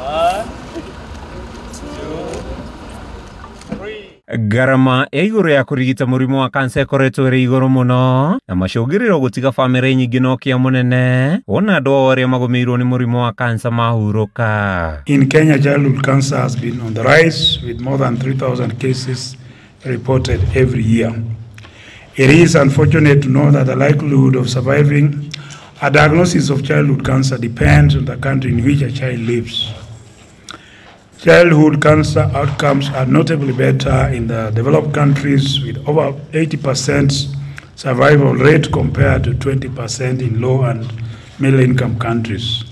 1, 2, 3. Ngarama ya igũrũ ya kũrigita mũrimũ wa kansa ĩkoretwo ĩrĩ igũrũ mũno na macũngĩrĩro gũtiga bamĩrĩ nyingĩ na ũkĩa mũnene wona andũ ao arĩa magũmĩirwo nĩ mũrimũ wa kansa mahurũka. In Kenya, childhood cancer has been on the rise with more than 3,000 cases reported every year. It is unfortunate to know that the likelihood of surviving a diagnosis of childhood cancer depends on the country in which a child lives. Childhood cancer outcomes are notably better in the developed countries, with over 80% survival rate compared to 20% in low and middle income countries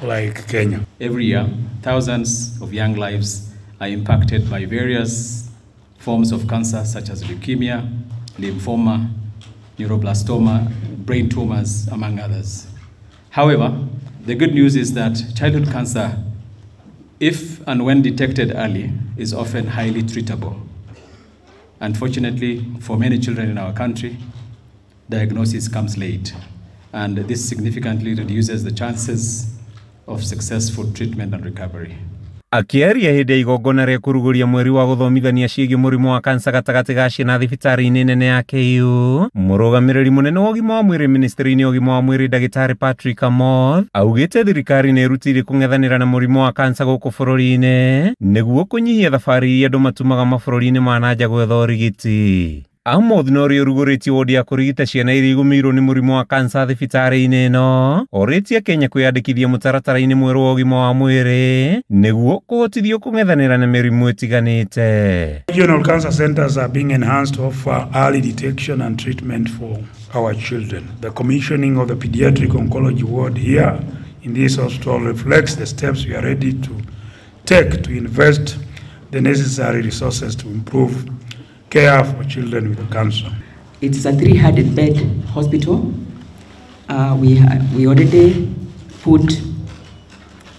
like Kenya. Every year, thousands of young lives are impacted by various forms of cancer such as leukemia, lymphoma, neuroblastoma, brain tumors, among others. However, the good news is that childhood cancer, if and when detected early, is often highly treatable. Unfortunately, for many children in our country, diagnosis comes late, and this significantly reduces the chances of successful treatment and recovery. Akĩaria hĩndĩ ya igongona rĩa kũrugũria mweri wa gũthomithania ciĩgiĩ mũrimũ wa kansa gatagatĩ ga ciana thibitarĩ-inĩ nene ya KU, mũrũgamĩrĩri mũnene wa ũgima wa mwĩrĩ ministry-inĩ ya ũgima wa mwĩrĩ ndagĩtarĩ Patrick Amoth augĩte thirikari nĩ ĩrutĩire kũng'ethanĩra na mũrimũ wa kansa gũkũ bũrũri-inĩ nĩguo kũnyihia thabarĩ iria andũ matumaga mabũrũri-inĩ ma na nja gwetha ũrigiti. Amoth no ũrĩa ũrugũrĩtie wodi ya kũrigita ciana iria igũmĩirwo nĩ mũrimũ wa kansa thibitarĩ-inĩ ĩno orĩtie Kenya kwĩyandĩkithia mũtaratara-inĩ mwerũ wa ũgima wa mwĩrĩ nĩguo kũhotithio kũng'ethanĩra na mĩrimũ ĩtiganĩte. Regional cancer centers are being enhanced to offer early detection and treatment for our children. The commissioning of the pediatric oncology ward here in this hospital reflects the steps we are ready to take to invest the necessary resources to improve care for children with cancer. It's a 300-bed hospital. We already put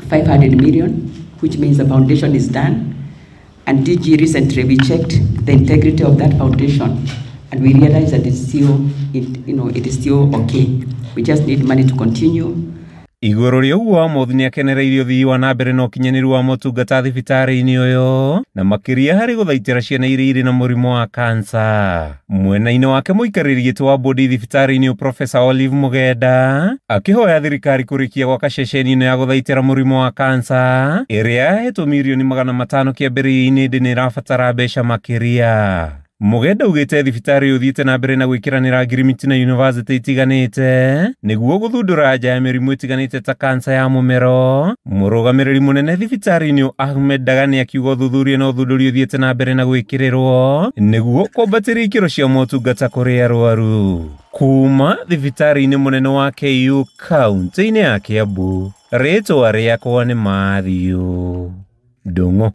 500 million, which means the foundation is done. And DG recently, we checked the integrity of that foundation, and we realized that it's still, it is still okay. We just need money to continue. Igũrũ rĩa ũguo Amoth nĩakenereirie ũthii wa na mbere na ũkinyanĩru wa motungata thibitarĩ-inĩ ũyũ na makĩria harĩ gũthaitĩra ciana iria irĩ na mũrimũ wa kansa. Mwena-inĩ wake mũikarĩri gĩtĩ wa bodi thibitarĩ-inĩ Professor Olive Mugenda akĩhoya thirikari kũrĩkia gwaka ceceni ĩno ya gũthaitĩra mũrimũ wa kansa ĩrĩa yahetwo mirioni 500 kĩambĩrĩria-inĩ ĩndĩ nĩĩrabatara mbeca makĩria. Mugenda augĩte thibitarĩ ũthiĩte na mbere na gwĩkĩranĩra ngirimiti na yunivasĩtĩ itiganĩte nĩguo gũthundũra nja ya mĩrimũ ĩtiganĩte ta kansa ya mũmero. Mũrũgamĩrĩri mũnene thibitarĩ-inĩ Ahmed Dagani akiuga ũthuthuria na ũthundũri ũthiĩte na mbere na gwĩkĩrĩrwo nĩguo kwambatĩria ikĩro cia motungata kũrĩ arwaru. Kuma thibitarĩ-inĩ mũnene wa KU kaunti-inĩ ya Kiambu, rĩtwa rĩakwa nĩ Matthew Ndung'u.